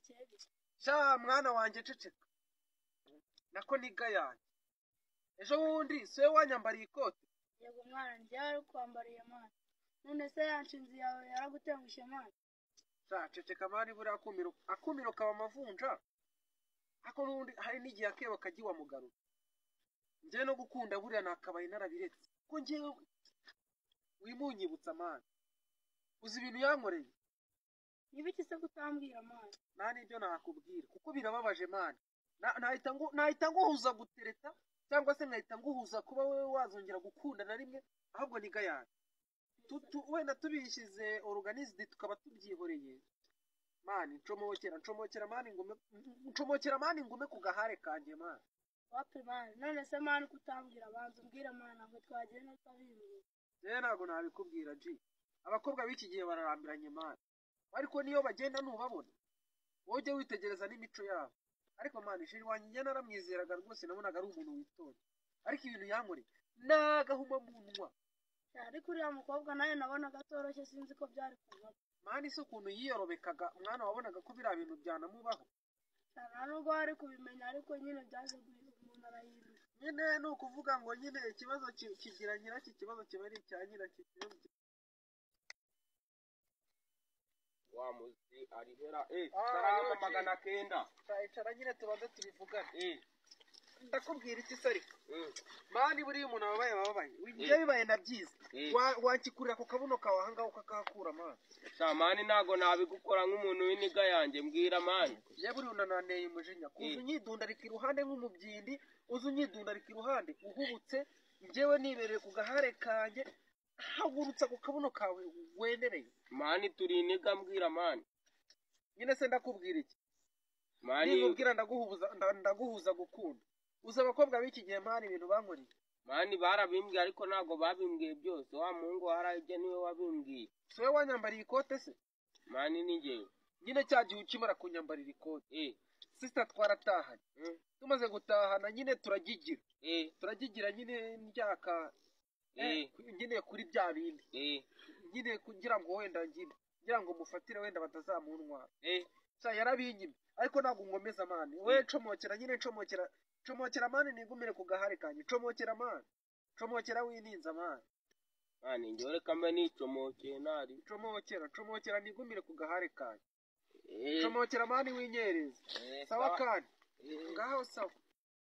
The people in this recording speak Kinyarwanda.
Byakugendekeye bite? Sha mwana wanjye ceceka. Nako niga yanjye. Ejo bundi si wowe wanyambariye ikote? Yego mwana, njyewe ari kwambariye mwana. None se ya nshinzi yawe yaragutengushye mwana? Sha ceceka mani, buriya akumiro kaba amavunja. Ariko n'ubundi hari n'igihe akebo kajya iwa mugarura. Njyewe no gukunda buriya nakabaye narabiretse. Ko njyewe wimunyibutsa mani. Uzi ibintu yankoreye? Nibiki se kutambwira mwana? Nta n'ibyo nakubwira kuko birababaje mani. Nahita nguhuza gutereta cyangwa se nkahita nguhuza kuba wowe wazongera gukunda na rimwe, ahubwo niga yanjye. Wenda tubishyize organized tukaba tubyihoreye. Mani ncomokera mani ngume, ncomokera mani ngume ku gahare kanjye mani. Wapi mani? None se mani kutambwira, banza umbwire mani, ntabwo twagenda utabimbwira. Rero ntabwo nabikubwira G. Abakobwa b'iki gihe bararambiranye mani. Ariko niyo bagenda ntubabona. Wowe ujye witegereza n'imico yabo. Ariko mani shiri wanjye njye naramwizeraga rwose, nabonaga ari umuntu witonda. Ariko ibintu yankoreye nagahuma munwa. Ariko uriya mukobwa nawe nabonaga atoroshye, sinzi ko byari kuvamo. Mani se ukuntu yiyorobekaga mwana, wabonaga ko biriya bintu byanamubaho. Nta nubwo wari kubimenya, ariko nyine byaje guhinduka, umuntu arahinduka. Nyine ni ukuvuga ngo nyine ikibazo kigira nyiracyo, ikibazo kiba ari icya nyiracyo, ikibazo wa muzi arihera salama 900. Icara nyine tubanze tubivugane. Ndakubwira iki se ariko? Mani buriya umuntu ababaye ababaye. Ibyo bibaye na byiza. Wakikurira ku kabuno kawe aha ngaha ukakahakura mani. Sha mani ntago nabigukora nk'umuntu w'iniga yanjye, mbwira mani. Ye buriya unananeye umujinya. Kuza unyidundarika iruhande nk'umubyindi, uza unyidundarika iruhande uhubutse, njyewe nibereye ku gahare kanjye, hagurutsa ku kabuno kawe wendereye. Mani turi iniga, mbwira mani. Nyine se ndakubwira iki? Mani nikubwira ndaguhuza gukunda. Uzi abakobwa b'iki gihe mani ibintu bankoreye. Mani barabimbwiye ariko ntago babimbwiye byose. Wa muhungu warayibye niwe wabimbwiye. Si wowe wanyambariye ikote se? Mani ni njyewe. Nyine cya gihe ukimara kunyambarira ikote. Sister twaratahanye. Tumaze gutahana nyine turagigira. Turagigira nyine ndyaka. Nyine kuri bya bindi. Nyine kugira ngo wenda ngine. Ngira ngo mufatire wenda batazamuntwara. Sa yarabinyimye ariko ntabwo ngomeza mani. We ncomokera nyine ncomokera. Ncomokera mani nigumire ku gahare kanjye. Ncomokera mani. Ncomokera wininza mani. Mani njyewe reka mbe nicomokeye nari. Ncomokera nigumire ku gahare kanjye. Ncomokera mani winyereza. Sawa kandi. Ngaho sawa.